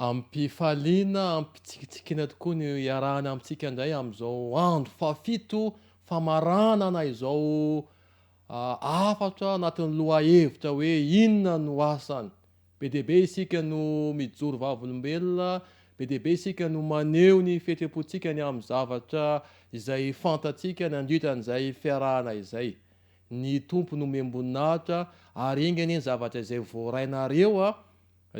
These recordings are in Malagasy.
Am-pifaliana, am-pitsikitsikiana tokoa no iarahana amintsika indray amin'izao andro fahafito famaranana izao hafatra anatin'ny lohahevitra hoe inona no asany. Be dia be isika no mijoro vavolombelona, be dia be isika no maneho ny fihetseham-pontsika ny amin'ny zavatra izay fantatsika nandritra an'izay fiarahana izay. Ny Tompo no omem-boninahitra ary enga anie ny zavatra izay voarainareo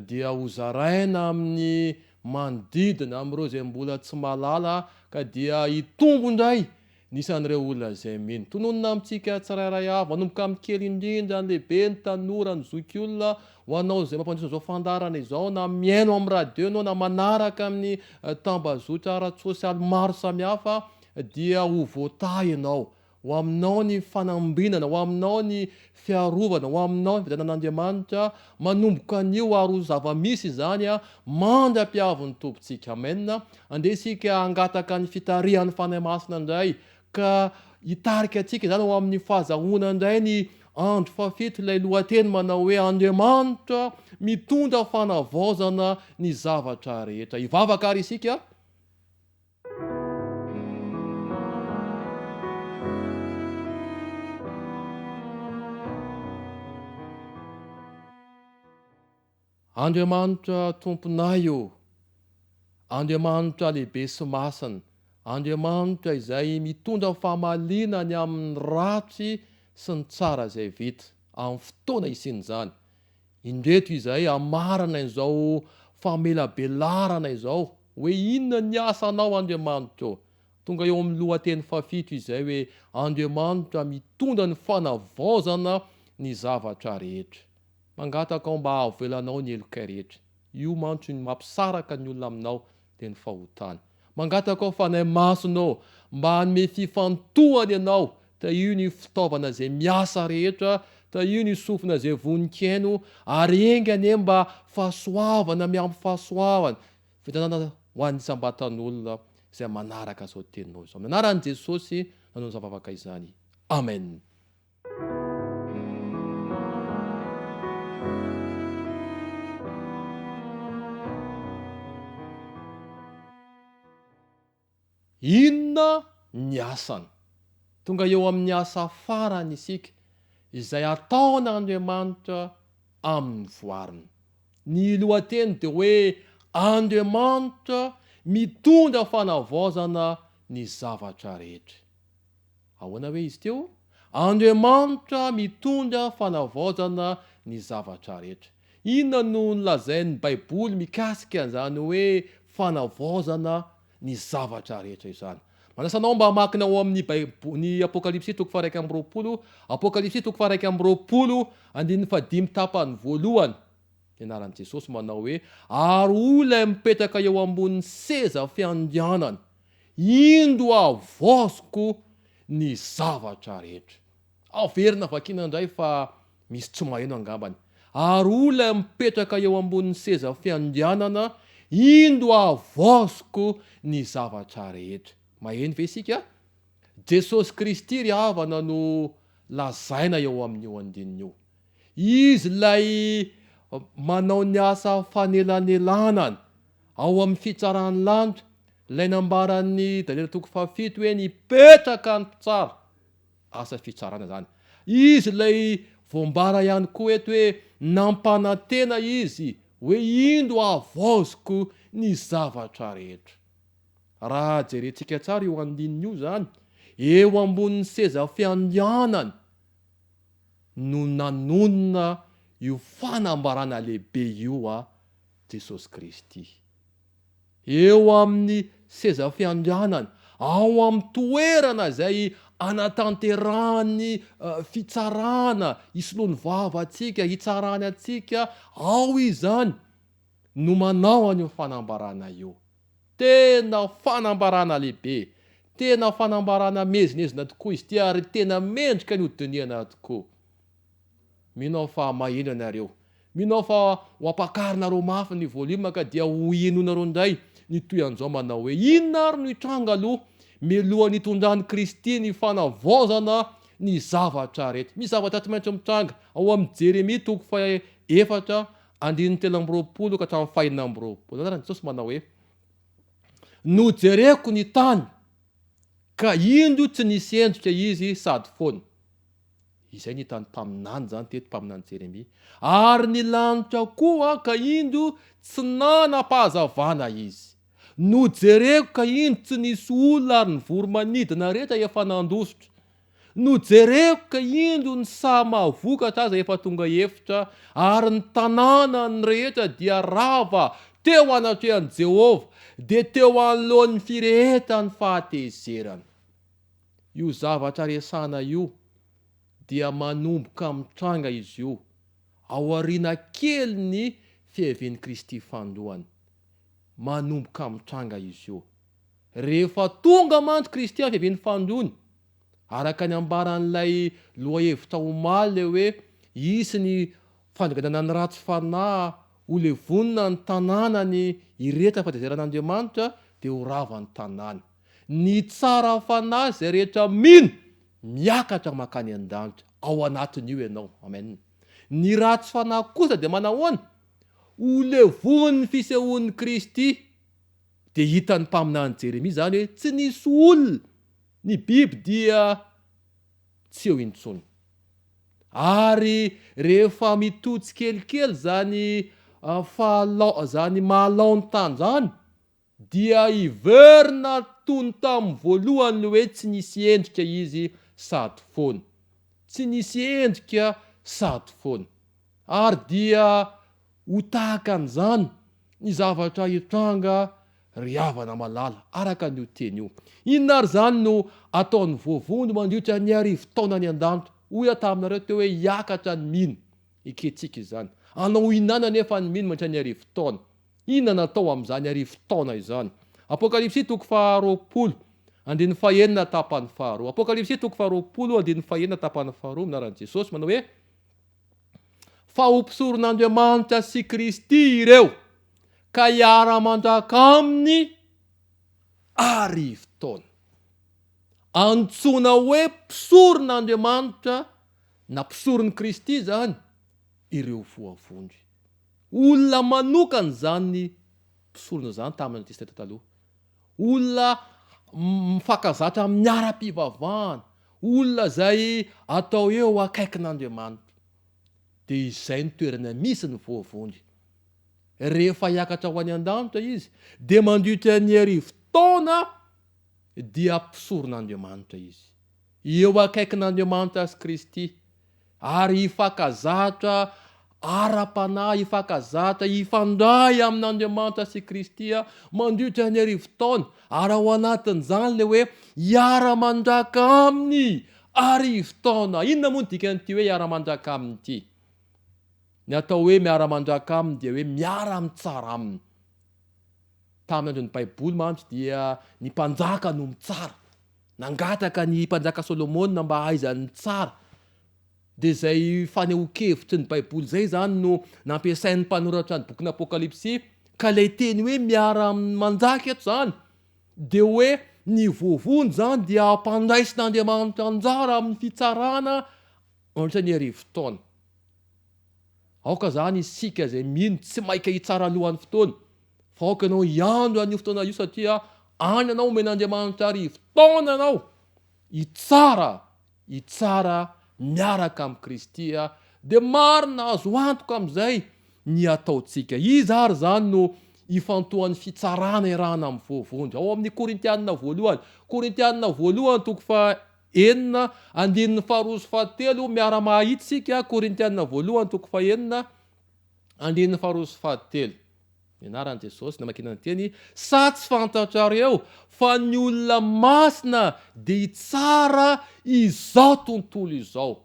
dia hozaraina amin'ny manodidina, amin'ireo izay mbola tsy mahalala, ka dia hitombo indray ny isan'ireo olona izay mino. Tononina amintsika tsirairay avy, manomboka amin'ny kely indrindra, ny lehibe, ny tanora, ny zokiolona, ho anao izay mampandroso an'izao fandaharana izao, na mihaino amin'ny radio ianao, na manaraka amin'ny tambazotra ara-tsosialy maro samihafa, dia ho voatahy ianao. Ho aminao ny fanambinana, ho aminao ny fiarovana, ho aminao ny fiadanan'Andriamanitra manomboka anio ary ho zava-misy izany mandra-piavin'ny Tompontsika. Amen. Andeha isika hangataka ny fitarihan'ny Fanahy Masina indray ka hitarika antsika izany ho amin'ny fahazahoana indray ny andro fahafito ilay lohateny manao hoe Andriamanitra mitondra fanavaozana ny zavatra rehetra. Hivavaka ary isika. Andriamanitra Tomponay ô, Andriamanitra lehibe sy masina, Andriamanitra izay mitondra famaliana ny amin'ny ratsy sy ny tsara izay vita amin'ny fotoana hisian'izany. Indreto izahay hamarana izao famelabelarana izao hoe inona ny asanao Andriamanitra ô? Tonga eo amin'ny lohateny fahafito izay hoe Andriamanitra mitondra ny fanavaozana ny zavatra rehetra. Mangataka aho mba hahavelanao ny helokay rehetra. Io mantsy no mampisaraka ny olona aminao dia ny fahotana. Mangataka aho Fanahy Masina ô, mba hanome fifantohana Ianao, tahio ny fitaovana izay miasa rehetra, tahio ny sofina izay vonon-kihaino, ary enga anie mba fahasoavana miampy fahasoavana, fitanana ho an'ny isam-batan'olona izay manaraka izao teninao izao. Amin'ny anaran'i Jesosy nanao izany vavaka izany. Amen. Inona ny asany? Tonga eo amin'ny asa farany isika, izay ataon'Andriamanitra amin'ny voariny. Ny lohateny dia hoe Andriamanitra mitondra fanavaozana ny zavatra rehetra. Ahoana hoe izy teo? Andriamanitra mitondra fanavaozana ny zavatra rehetra. Inona no nolazain'ny Baiboly mikasika an'izany hoe fanavaozana ny zavatra rehetra izany? Manasa anao mba hamaky ny ao amin'ny Baibo-, ny Apokalypsy toko faha-21, Apokalypsy toko faha-21, andininy fahadimy tapany voalohany. Ny anaran'i Jesosy manao hoe, Ary hoy ilay mipetraka eo ambonin'ny seza fiandrianana, Indro havaoziko ny zavatra rehetra. Averina vakiana indray fa misy tsy maheno angambany. Ary hoy ilay mipetraka eo ambonin'ny seza fiandrianana, Indro havaoziko ny zavatra rehetra. Maheno ve isika? Jesosy Kristy ry havana no lazaina eo amin'io andininy io. Izy ilay manao ny asa fanelanelanana ao amin'ny fitsaran'ny lanitra, ilay nambaran'i Daniela toko fahafito hoe nipetraka ny mpitsara. Asa fitsarana izany. Izy ilay voambara ihany koa eto hoe nampanantena izy hoe indro havaoziko ny zavatra rehetra. Raha jerentsika tsara io andininy io izany, eo ambonin'ny seza fiandrianany, no nanonona io fanambarana lehibe io a Jesosy Kristy. Eo amin'ny seza fiandrianany, ao amin'ny toerana izay anatanterahany fitsarana, isoloany vava antsika, hitsarany antsika, ao Izy izany no manao an'io fanambarana io. Tena fanambarana lehibe, tena fanambarana miezinezina tokoa izy ity ary tena mendrika ny hodinihana tokoa. Mino aho fa maheno ianareo. Mino aho fa ho ampakarinareo mafy ny volume ka dia ho henoinareo indray ny toy an'izao manao hoe inona ary no hitranga aloha mialohan'ny hitondran'i Kristy ny fanavaozana ny zavatra rehetra. Misy zavatra tsy maintsy mitranga ao amin'ny Jeremia toko faha efatra. Andininy 23 ka hatramin'ny fahenina amby roapolo. Anaran'i Jesosy manao hoe, Nojereko ny tany, ka indro tsy nisy endrika izy sady foana. Izay ny hitan'ny mpaminany izany teto, mpaminany Jeremia. Ary ny lanitra koa, ka indro tsy nanam-pahazavana izy. Nojereko ka indro tsy nisy olona ary ny voro-manidina rehetra efa nandositra. Nojereko ka indro ny saha mahavokatra aza efa tonga efitra, ary ny tanànany rehetra dia rava teo anatrehan'i Jehovah, dia teo anoloan'ny firehetan'ny fahatezerany. Io zavatra resahana io dia manomboka mitranga izy io aoriana kelin'ny fiavian'i Kristy fanindroany. Manomboka mitranga izy io. Rehefa tonga mantsy Kristy amin'ny fiavian'ny fanindroany, araka ny ambaran'ilay lohahevitra omaly ilay hoe hisy ny fandraganana ny ratsy fanahy, ho levonina ny tanànany hirehetra ny fahatezeran'Andriamanitra dia ho rava ny tanàny. Ny tsara fanahy izay rehetra mino miakatra mankany an-danitra, ao anatin'io ianao. Amen. Ny ratsy fanahy kosa dia manahoana? Ho levon'ny fisehoan'i Kristy. Dia hitan'ny mpaminany Jeremia izany hoe tsy nisy olona, ny biby dia tsy eo intsony. Ary rehefa mitohy tsikelikely izany fahalao, izany mahalao ny tany izany, Dia hiverina toy ny tamin'ny voalohany ny hoe tsy nisy endrika izy sady foana. Tsy nisy endrika sady foana. Ary dia ho tahaka an'izany ny zavatra hitranga ry havana malala, araka an'io teny io. Inona ary izany no ataon'ny voavonjy mandritra ny arivotaona any an-danitra? Hoy aho taminareo teo hoe hiakatra ny mino. Ekentsika izany. Hanao inona anefa ny mino mandritra ny arivotaona? Inona no atao amin'izany arivotaona izany? Apokalypsy toko faharoapolo, andininy fahenina tapany faharoa. Apokalypsy toko faharoapolo, andininy fahenina tapany faharoa, amin'ny anaran'i Jesosy, manao hoe, Fa ho mpisoron'Andriamanitra sy Kristy ireo, ka hiara-manjaka aminy arivotaona. Antsoina hoe mpisoron'Andriamanitra na mpisoron'i Kristy izany ireo voavonjy. Olona manokana izany mpisorona izany tamin'ny Testamenta Taloha. Olona mifankazatra amin'ny ara-pivavahana, olona izay atao eo akaikin'Andriamanitra. Dia izay no toerana misy ny voavonjy. Rehefa hiakatra ho any an-danitra izy, dia mandritra ny arivotaona dia mpisoron'Andriamanitra izy. Eo akaikin'Andriamanitra sy Kristy. ary hifankazatra ara-panahy, hifankazatra, hifandray amin'Andriamanitra sy Kristy mandritra ny arivotaona, ary ao anatin'izany ilay hoe hiara-manjaka Aminy arivotaona. Inona moa ny dikan'ity hoe hiara-manjaka Aminy ity? Ny atao hoe miara-manjaka Aminy dia hoe miara-mitsara Aminy. Tamin'ny andron'ny Baiboly mantsy dia ny mpanjaka no mitsara. Nangataka ny mpanjaka Solomona mba hahaizany mitsara. Dia izay fanehoan-kevitry ny Baiboly izay izany no nampiasain'ny mpanoratra ny bokin'ny Apokalypsy, ka ilay teny hoe miara-manjaka eto izany dia hoe ny voavonjy izany dia hampandraisin'Andriamanitra anjara amin'ny fitsarana mandritra ny arivotaona. Aoka izany isika izay mino tsy maika hitsara alohan'ny fotoana, fa aoka ianao hiandry an'io fotoana io satria any ianao omen'Andriamanitra arivotaona ianao hitsara, hitsara miaraka amin'i Kristy dia marina azo antoka amin'izay ny ataontsika. Iza ary izany no ifantohan'ny fitsarana iarahana amin'ny voavonjy? Ao amin'ny Korintianina voalohany, Korintianina voalohany toko faha enina, andininy faharoa sy fahatelo, miara-mahahita isika, Korintiana voalohany toko fahenina, andininy faharoa sy fahatelo. Ny anaran'i Jesosy namakiana ny teny, sa tsy fantatrareo fa ny olona masina dia hitsara izao tontolo izao.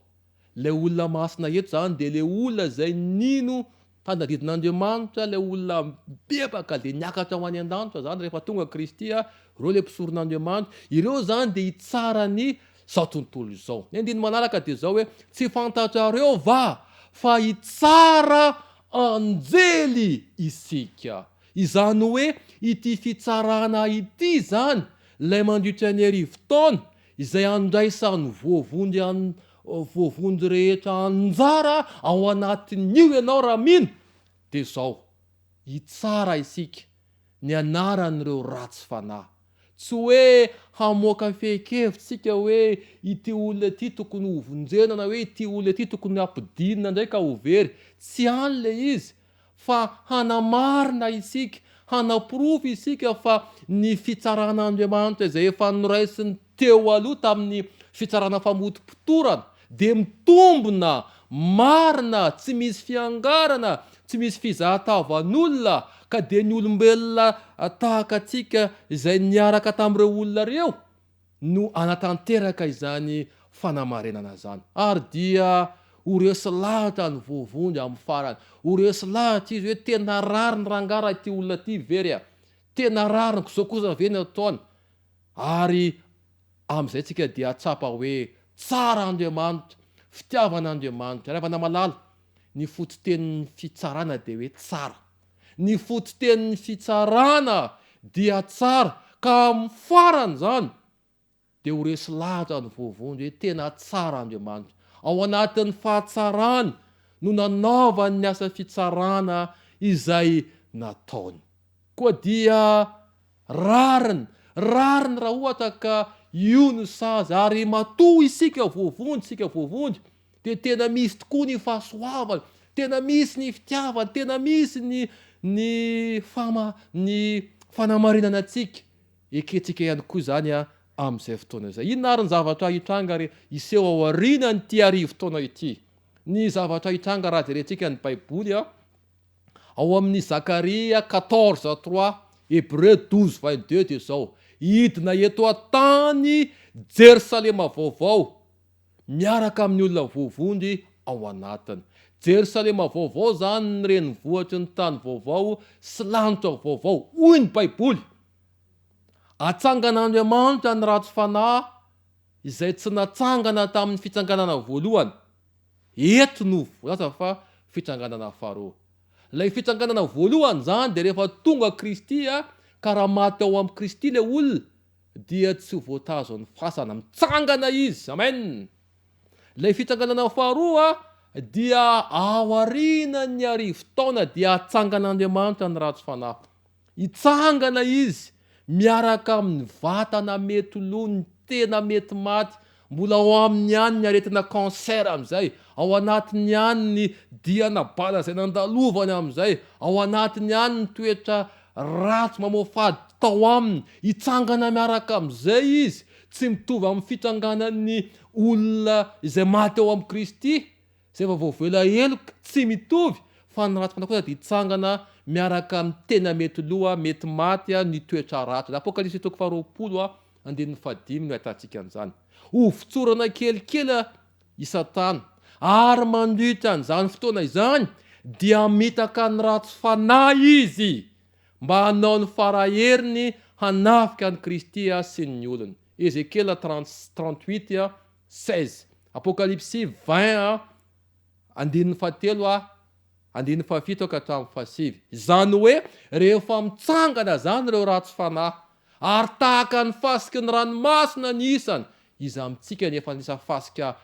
Ilay olona masina eto izany dia ilay olona izay nino Tandadidin'Andriamanitra ilay olona mibebaka dia niakatra ho any an-danitra izany rehefa tonga Kristy, ireo ilay mpisoron'Andriamanitra, ireo izany dia hitsara ny izao tontolo izao. Ny andininy manaraka dia izao hoe, tsy fantatrareo va fa hitsara anjely isika? Izany hoe ity fitsarana ity izany ilay mandritra ny arivotaona izay andraisan'ny voavonjy an voavonjy rehetra anjara ao anatin'io ianao raha mino. Dia izao, hitsara isika ny anaran'ireo ratsy fanahy. Tsy hoe hamoaka fehin-kevitra isika hoe ity olona ity tokony hovonjena na hoe ity olona ity tokony hampidinina indray ka ho very. Tsy any ilay izy fa hanamarina isika, hanaporofo isika fa ny fitsaran'Andriamanitra izay efa noraisiny teo aloha tamin'ny fitsarana famotopotorana dia mitombina, marina, tsy misy fiangarana, tsy misy fizahan-tavan'olona, ka dia ny olombelona tahaka antsika izay niaraka tamin'ireo olona ireo no hanatanteraka izany fanamarinana izany. Ary dia ho resy lahatra ny voavonjy amin'ny farany. Ho resy lahatra izy hoe tena rariny rangahy raha ity olona ity very a! Tena rariny ko zao kosa ve ny ataony? Ary amin'izay tsika dia hahatsapa hoe tsara Andriamanitra, fitiavana Andriamanitra. Ry havana malala, ny fototenin'ny fitsarana dia hoe tsara. Ny fototenin'ny fitsarana dia tsara, ka amin'ny farany izany dia ho resy lahatra ny voavonjy hoe tena tsara Andriamanitra. Ao anatin'ny fahatsarany no nanaovany ny asa fitsarana izay nataony. Koa dia rariny, rariny raha ohatra ka io no sazy, ary matoa isika voavonjy, isika voavonjy, dia tena misy tokoa ny fahasoavana, tena misy ny fitiavana, tena misy ny ny fama ny fanamarinana antsika. Ekentsika ihany koa izany amin'izay fotoana izay. Inona ary ny zavatra hitranga re hiseho ao aorianan'ity arivotaona ity? Ny zavatra hitranga raha jerentsika ny Baiboly ao amin'ny Zakaria 14 3, Hebreu 12 22 dia izao, hidina eto an-tany Jerosalema vaovao, miaraka amin'ny olona voavonjy ao anatiny. Jerosalema vaovao izany ny renivohitry ny tany vaovao sy lanitra vaovao, hoy ny Baiboly. Atsangan'Andriamanitra ny ratsy fanahy izay tsy natsangana tamin'ny fitsanganana voalohany. Eto no voalaza fa fitsanganana faharoa. Ilay fitsanganana voalohany izany dia rehefa tonga Kristy ka raha maty ao amin'i Kristy ilay olona dia tsy ho voatazon'ny fasana. Mitsangana izy. Amen! Ilay fitsanganana faharoa dia aorianan'ny arivotaona dia hatsangan'Andriamanitra ny ratsy fanahy. Hitsangana izy miaraka amin'ny vatana mety lo, ny tena mety maty, mbola ao aminy ihany ny aretina cancer amin'izay, ao anatiny ihany ny diana bala izay nandalovany amin'izay, ao anatiny ihany ny toetra ratsy mamoafady tao aminy, hitsangana miaraka amin'izay izy, tsy mitovy amin'ny fitsanganan'ny olona izay maty ao amin'i Kristy, izay efa voavela heloka, tsy mitovy, fa ny ratsy fanahy kosa dia hitsangana miaraka amin'ny tena mety loha, mety maty, ny toetra ratsy. Apokalypsy toko faharoapolo andininy fahadimy no ahitantsika an'izany. Hovotsorana kelikely i Satana, ary mandritra an'izany fotoana izany dia hamitaka ny ratsy fanahy izy mba hanao ny fara heriny hanafika an'i Kristy sy ny olony. Ezekiela 38, 16. Apokalypsy 20, andininy fahatelo andininy fahafito ka hatramin'ny fahasivy. Izany hoe rehefa mitsangana izany ireo ratsy fanahy, ary tahaka ny fasiky ny ranomasina ny isany, iza amintsika no efa nisa fasika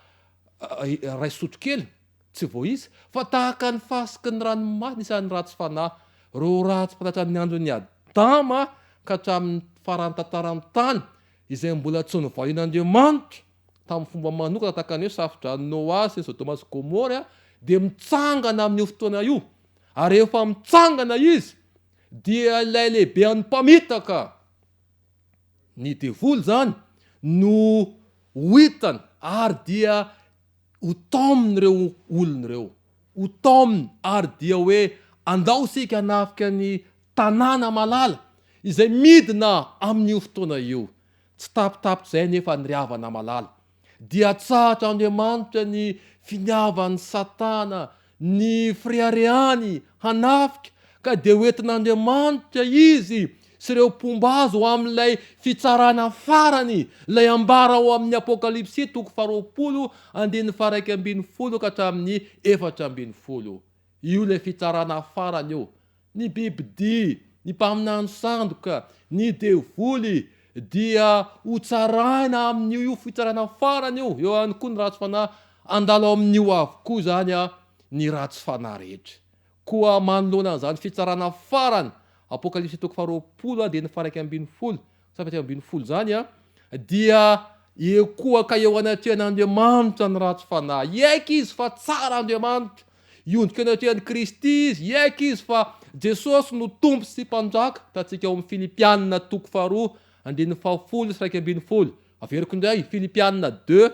iray sotrokely? Tsy voaisa. Fa tahaka ny fasiky ny ranomasina isan'ny ratsy fanahy. Ireo ratsy fanahy hatramin'ny andron'i Adama ka hatramin'ny faran'ny tantaran'ny tany, izay mbola tsy novalian'Andriamanitra tamin'ny fomba manokana tahaka ny hoe safo-dranon'i Noa sy ny Sodoma sy Gomora, dia mitsangana amin'io fotoana io. Ary rehefa mitsangana izy, dia ilay lehibean'ny mpamitaka, ny devoly izany, no ho hitany ary dia ho taominy ireo olona ireo. Ho taominy ary dia hoe andao isika hanafika ny tanàna malala izay midina amin'io fotoana io. Tsy tapitapitr'izay anefa ny ry havana malala. Dia atsahatra Andriamanitra ny finiavan'i Satana, ny fireharehany hanafika, ka dia ho entin'Andriamanitra izy sy ireo mpomba azy ho amin'ilay fitsarana farany, ilay ambara ao amin'ny Apokalypsy toko faharoapolo andininy faha-11 ka hatramin'ny 14. Io ilay fitsarana farany io. Ny bibidia, ny mpaminany sandoka, ny devoly dia hotsaraina amin'io io fitsarana farany io. Eo ihany koa ny ratsy fanahy, handalo amin'io avokoa izany ny ratsy fanahy rehetra. Koa manoloana an'izany fitsarana farany, Apokalypsy toko faharoapolo andininy faha-11 sy faha-11 izany, dia hiekoaka eo anatrehan'Andriamanitra ny ratsy fanahy. Hiaiky izy fa tsara Andriamanitra. Hiondrika eo anatrehan'i Kristy izy. Hiaiky izy fa Jesosy no Tompo sy Mpanjaka. Hitantsika ao amin'ny Filipiana toko faharoa andininy fahafolo sy 11. Averiko indray, Filipiana deux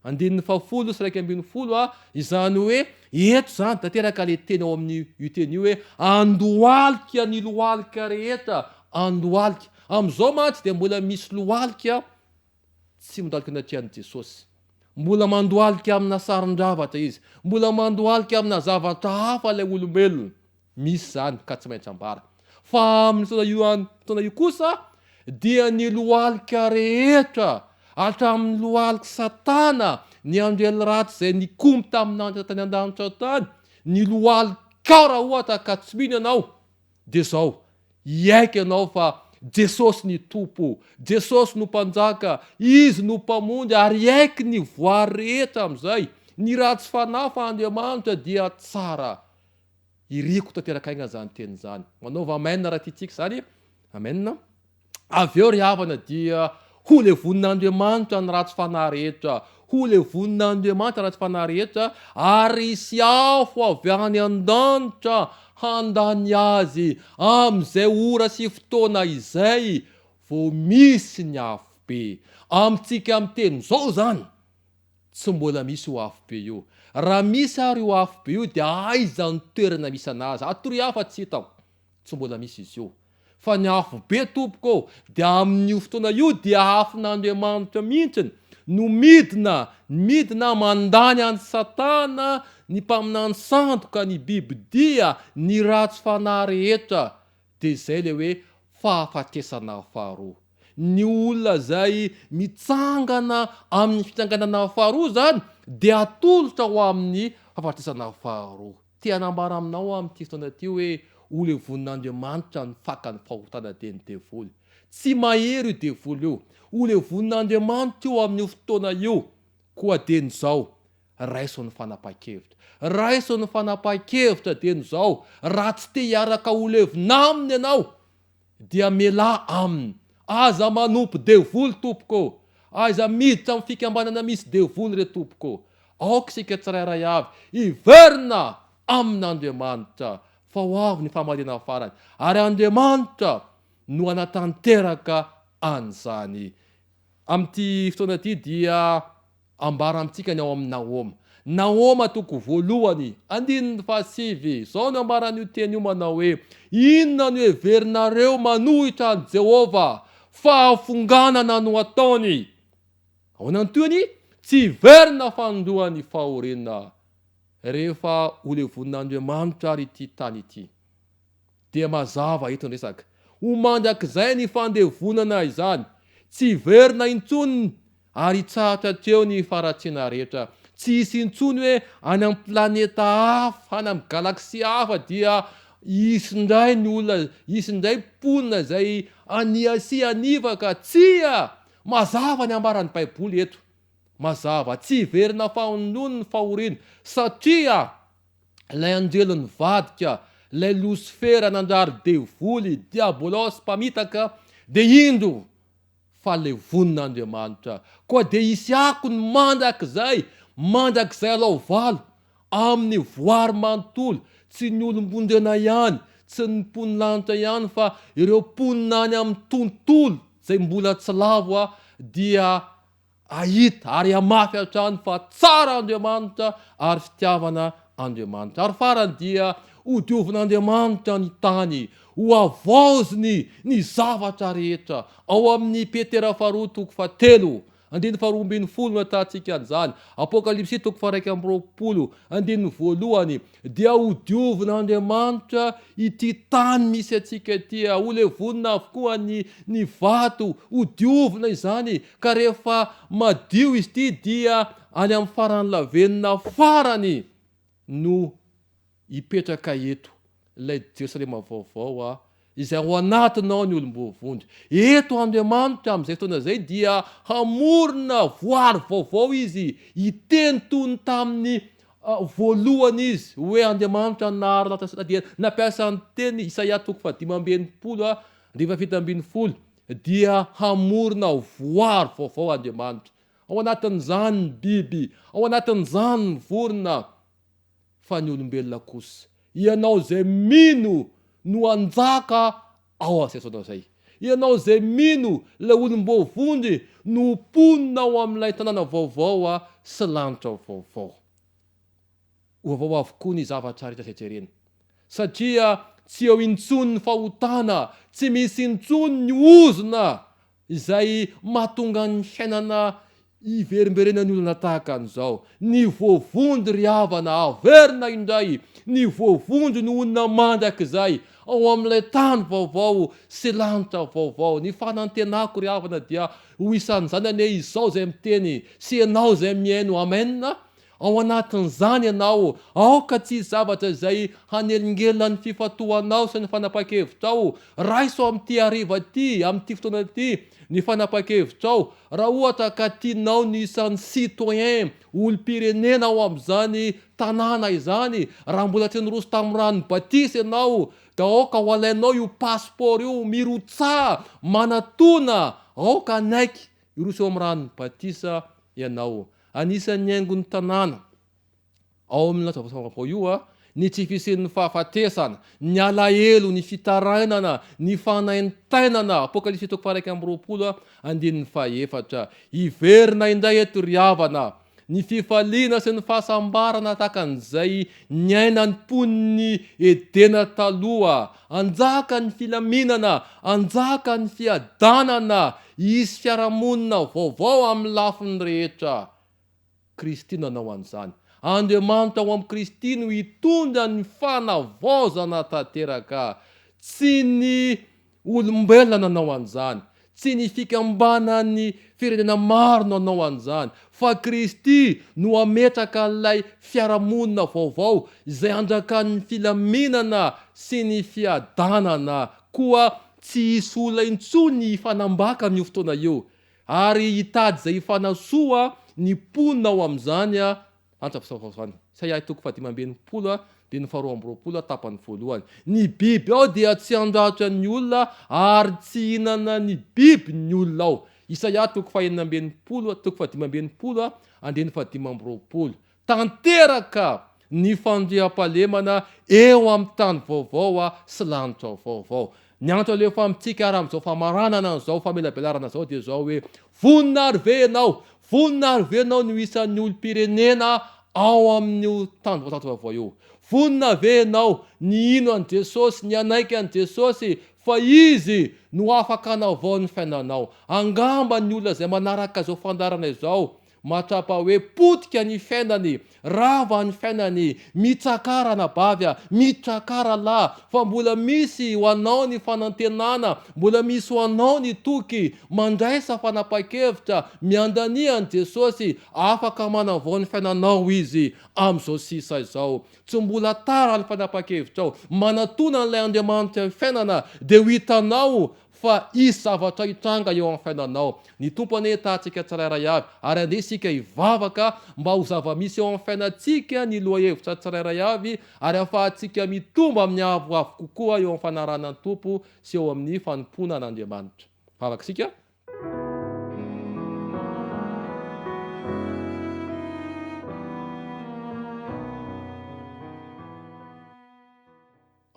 Andininy fahafolo sy 11 a, izany hoe eto izany tanteraka ilay teny ao amin'io io teny io hoe andohalika ny lohalika rehetra, andohalika. Amin'izao mantsy dia mbola misy lohalika tsy mandohalika anatrehan'i Jesosy. Mbola mandohalika amina sarin-javatra izy, mbola mandohalika amina zavatra hafa ilay olombelona. Misy izany ka tsy maintsy ambara. Fa amin'ny fotoana io an fotoana io kosa dia ny lohalika rehetra, hatramin'ny lohalik'i Satana, ny anjely ratsy izay nikomy tamin'Andriamanitra tany an-danitra tany, ny lohalikao raha ohatra ka tsy mino ianao, dia izao, hiaiky ianao fa Jesosy ny Tompo, Jesosy no Mpanjaka, Izy no Mpamonjy ary hiaiky ny voary rehetra amin'izay, ny ratsy fanahy fa Andriamanitra dia tsara. Iriko tanteraka haingana izany teny izany. Manaova amen raha tiantsika izany. Amen. Avy eo ry havana dia ho levonin'Andriamanitra ny ratsy fanahy rehetra. Ho levonin'Andriamanitra ny ratsy fanahy rehetra ary hisy afo avy any an-danitra handany azy amin'izay ora sy fotoana izay vao misy ny afobe. Amintsika miteny izao izany Tsy mbola misy io afobe io. Raha misy ary io afobe io dia aiza ny toerana misy anazy? Atory ahy fa tsy hitako. Tsy mbola misy izy io. Fa ny afobe tompoko ô, dia amin'io fotoana io dia afon'Andriamanitra mihitsiny no midina, midina mandany an'i Satana, ny mpaminany sandoka, ny bibidia, ny ratsy fanahy rehetra. Dia izay ilay hoe fahafatesana faharoa. Ny olona izay mitsangana amin'ny fitsanganana faharoa izany dia atolotra ho amin'ny fahafatesana faharoa. Te hanambara aminao aho amin'ity fotoana ity hoe ho levonin'Andriamanitra ny fakan'ny fahotana dia ny devoly. Tsy mahery io devoly io. Ho levonin'Andriamanitra io amin'io fotoana io. Koa dieny izao, raiso ny fanapahan-kevitra. Raiso ny fanapahan-kevitra dieny izao, raha tsy te hiaraka ho levona aminy ianao, dia mialà aminy. Aza manompo devoly tompoko ô! Aiza miditra amin'ny fikambanana misy devoly re tompoko ô! Aoka isika tsirairay avy hiverina amin'Andriamanitra fa ho avy ny famarina farany ary Andriamanitra no hanatanteraka an'izany. Amin'ity fotoana ity dia Ambara amintsika ny ao amin'ny Nahoma. Nahoma toko voalohany, andininy fahasivy. Izao no ambaran'io teny io manao hoe, Inona no heverinareo manohitra an'i Jehovah? Fahafonganana no ataony. Ahoana ny tohiny? Tsy hiverina fanindroany fahoriana. Rehefa holevonin'Andriamanitra ary ity tany ity, dia mazava eto ny resaka. Ho mandrakizay ny fandevonana izany. Tsy hiverina intsony Ary hitsahatra hatreo ny faharatsiana rehetra. Tsy hisy intsony hoe any amin'ny planeta hafa, any amin'ny galaxie hafa dia hisy indray ny olona, hisy indray mponina izay haniasia, hanivaka. Tsia! Mazava ny ambaran'ny Baiboly eto. Mazava. Tsy hiverina fahanony ny fahoriana, satria ilay anjely nivadika, ilay Losifera nanjary devoly, diabolos, mpamitaka, dia indro fa levonina Andriamanitra. Koa dia hisy akony mandrakizay, mandrakizay alao valo, amin'ny voary manontolo, tsy ny olom-bondrena ihany, tsy ny mponin'ny lanitra ihany, fa ireo mponina any amin'ny tontolo izay mbola tsy lavo dia hahita ary hamafy hatrany fa tsara Andriamanitra ary fitiavana Andriamanitra. Ary farany dia hodiovin'Andriamanitra ny tany, hohavaoziny ny zavatra rehetra. Ao amin'ny Petera faharoa toko fahatelo, andininy faharoa ambin'ny folo no ahitantsika an'izany. Apokalypsy toko faha-21, andininy voalohany, dia hodiovin'Andriamanitra ity tany misy antsika ity, holevonina avokoa ny ny vato, hodiovina izany, ka rehefa madio izy ity dia any amin'ny faran'ny lavenona farany no hipetraka eto ilay Jerosalema vaovao izay ao anatiny ao ny olom-boavonjy. Eto Andriamanitra amin'izay fotoana izay dia hamorona voary vaovao Izy, hiteny toy ny tamin'ny. voalohany izy hoe Andriamanitra nahary lanitra sy tany dia nampiasa ny teny Isaia toko faha-65 andininy faha-17 dia hamorona voary vaovao Andriamanitra. Ao anatin'izany ny biby, ao anatin'izany ny vorona, fa ny olombelona kosa, ianao izay mino no hanjaka ao amin'izay fotoana izay. Ianao izay mino ilay olom-boavonjy no ho mponina ao amin'ilay tanàna vaovao sy lanitra vaovao. Ho vaovao avokoa ny zavatra rehetra izay jerena. Satria tsy eo intsony ny fahotana, tsy misy intsony ny ozona izay mahatonga ny fiainana hiverimberenan'ny olona tahaka an'izao. Ny voavonjy ry havana, averina indray, ny voavonjy no honina mandrakizay ao amin'ilay tany vaovao sy lanitra vaovao. Ny fanantenako ry havana dia ho isan'izany anie izao izay miteny sy ianao izay mihaino. Amen. Ao anatin'izany ianao, aoka tsy hisy zavatra izay hanelingelina ny fifantohanao sy ny fanapahan-kevitrao. Raiso amin'ity hariva ity, amin'ity fotoana ity, ny fanapahan-kevitrao. Raha ohatra ka tianao ny isan'ny citoyen, olom-pirenena ao amin'izany tanàna izany, raha mbola tsy niroso tamin'ny ranon'ny batisa ianao, dia aoka ho alainao io passeport io, mirotsaha, manatona, aoka hanaiky hiroso eo amin'ny ranon'ny batisa ianao. Anisan'ny haingon'ny tanàna ao amin'ny latabatra vaovao io ny tsy fisian'ny fahafatesana, ny alahelo, ny fitarainana, ny fanaintainana, Apokalypsy toko faha-21 andininy fahaefatra. Hiverina indray eto ry havana ny fifaliana sy ny fahasambarana tahaka an'izay niainan'ny mponin'i Edena taloha. Hanjaka ny filaminana, hanjaka ny fiadanana, Hisy fiarahamonina vaovao amin'ny lafiny rehetra. Kristy nanao an'izany. Andriamanitra ao amin'i Kristy no hitondra ny fanavaozana tanteraka. Tsy ny olombelona nanao an'izany. Tsy ny fikambanan'ny firenena maro nanao an'izany. Fa Kristy no hametraka an'ilay fiarahamonina vaovao izay hanjakan'ny filaminana sy ny fiadanana. Koa Tsy hisy olona intsony hifanambaka amin'io fotoana io, ary hitady izay hifanasoa ny mponina ao amin'izany antsa-pisaoraozany. Isaia toko faha-65 andininy faha-22 tapany voalohany. Ny biby ao dia tsy handratra ny olona ary tsy hihinana ny biby ny olona ao. Isaia toko faha-66 toko faha-65 andininy faha-25. Tanteraka ny fandriampahalemana eo amin'ny tany vaovao sy lanitra vaovao. Ny antso alefa amintsika ary amin'izao famaranana an'izao famelabelarana izao dia izao hoe, Vonona ary ve ianao? Vonona ary ve ianao ny ho isan'ny olom-pirenena ao amin'io tany vaovao sy lanitra vaovao io? Vonona ve ianao ny hino an'i Jesosy, ny hanaiky an'i Jesosy fa Izy no afaka hanavao ny fiainanao? Angamba ny olona izay manaraka izao fandaharana izao Mahatsapa hoe potika ny fiainany, rava ny fiainany, mitsakà ranabavy a, mitsakà rahalahy, fa mbola misy ho anao ny fanantenana, mbola misy ho anao ny toky, mandraisa fanapahan-kevitra, miandania an'i Jesosy, afaka manavao ny fiainanao Izy amin'izao sisa izao. Tsy mbola tara ny fanapahan-kevitrao, manatona an'ilay Andriamanitra ny fiainana dia ho hitanao fa hisy zavatra hitranga eo amin'ny fiainanao. Ny Tompo anie hitaha antsika tsirairay avy, ary andeha isika hivavaka mba ho zava-misy eo amin'ny fiainantsika ny lohahevitra tsirairay avy, ary hahafahantsika mitombo amin'ny avoavo kokoa eo amin'ny fanarahana ny Tompo sy eo amin'ny fanompoana an'Andriamanitra. Vavaka isika.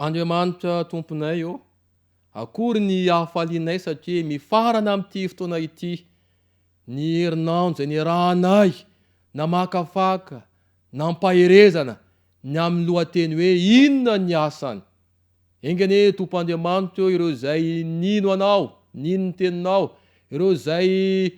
Andriamanitra Tomponay ô, akory ny hafalianay satria mifarana amin'ity fotoana ity ny herinandro izay niarahanay namakafaka, nampaherezana ny amin'ny lohateny hoe Inona ny asany? Enga anie Tompo Andriamanitra ô ireo izay nino Anao, nino ny Teninao, ireo izay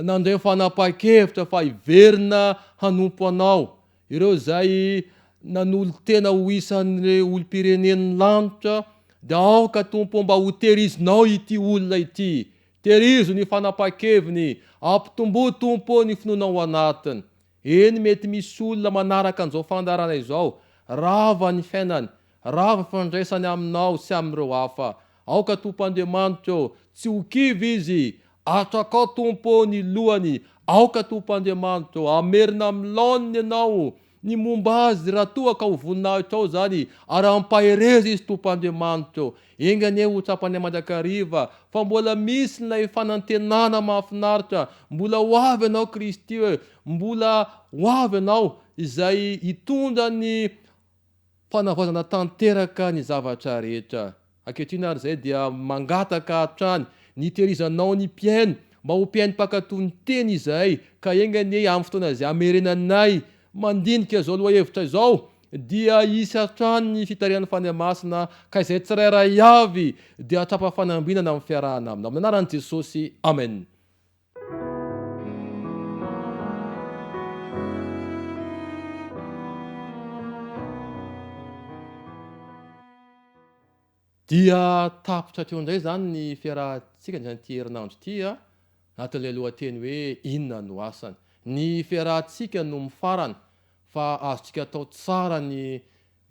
nandray fanapahan-kevitra fa hiverina hanompo Anao, Ireo izay nanolo-tena ho isan'ireo olom-pirenen'ny lanitra, dia aoka, Tompo, mba hoterizinao ity olona ity. Terizo ny fanapahan-keviny. Ampitomboy, Tompo, ny finoana ao anatiny. Eny, mety misy olona manaraka an'izao fandaharana izao, rava ny fiainany, rava ny fifandraisany Aminao sy amin'ireo hafa. Aoka, Tompo Andriamanitra ô, tsy ho kivy izy, Atrakao Tompo ô ny lohany, aoka Tompo Andriamanitra ô, hamerina amin'ny laoniny Ianao. Ny momba azy raha toa ka ho voninahitrao izany ary ampaherezo izy Tompo Andriamanitra ô. Enga anie ho tsapanay mandrakariva fa mbola misy ilay fanantenana mahafinaritra, mbola ho avy Ianao Kristy ô, mbola ho avy Ianao izay hitondra ny fanavaozana tanteraka ny zavatra rehetra. Ankehitriny ary izay dia mangataka hatrany ny hitehirizanao ny mpihaino mba ho mpihaino mpankatò ny teny izahay ka enga anie amin'ny fotoana izay hamerenanay mandinika izao lohahevitra izao dia hisy hatrany ny fitarihan'ny Fanahy Masina ka izay tsirairay avy dia hahatrapa fanambinana amin'ny fiarahana aminao. Amin'ny anaran'i Jesosy, Amen. Dia tapitra hatreo indray izany ny fiarahantsika nandritra an'ity herinandro ity a, anatin'ilay lohateny hoe inona no asany. Ny fiarahantsika no mifarana fa azontsika atao tsara ny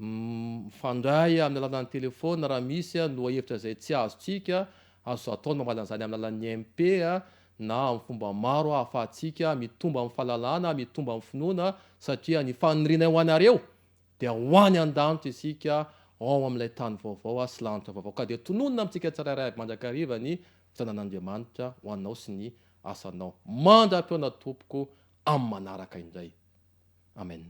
Mifandray amin'ny alalan'ny telefaonina raha misy lohahevitra izay tsy azontsika, azo atao ny mamaly an'izany amin'ny alalan'ny MP na amin'ny fomba maro ahafahantsika mitombo amin'ny fahalalana, mitombo amin'ny finoana satria ny fanirianay ho anareo dia ho any an-danitra isika ao amin'ilay tany vaovao sy lanitra vaovao. Ka dia tononina amintsika tsirairay avy mandrakariva ny fitanan'Andriamanitra ho anao sy ny asanao. Mandra-pihaona tompoko amin'ny manaraka indray. Amen.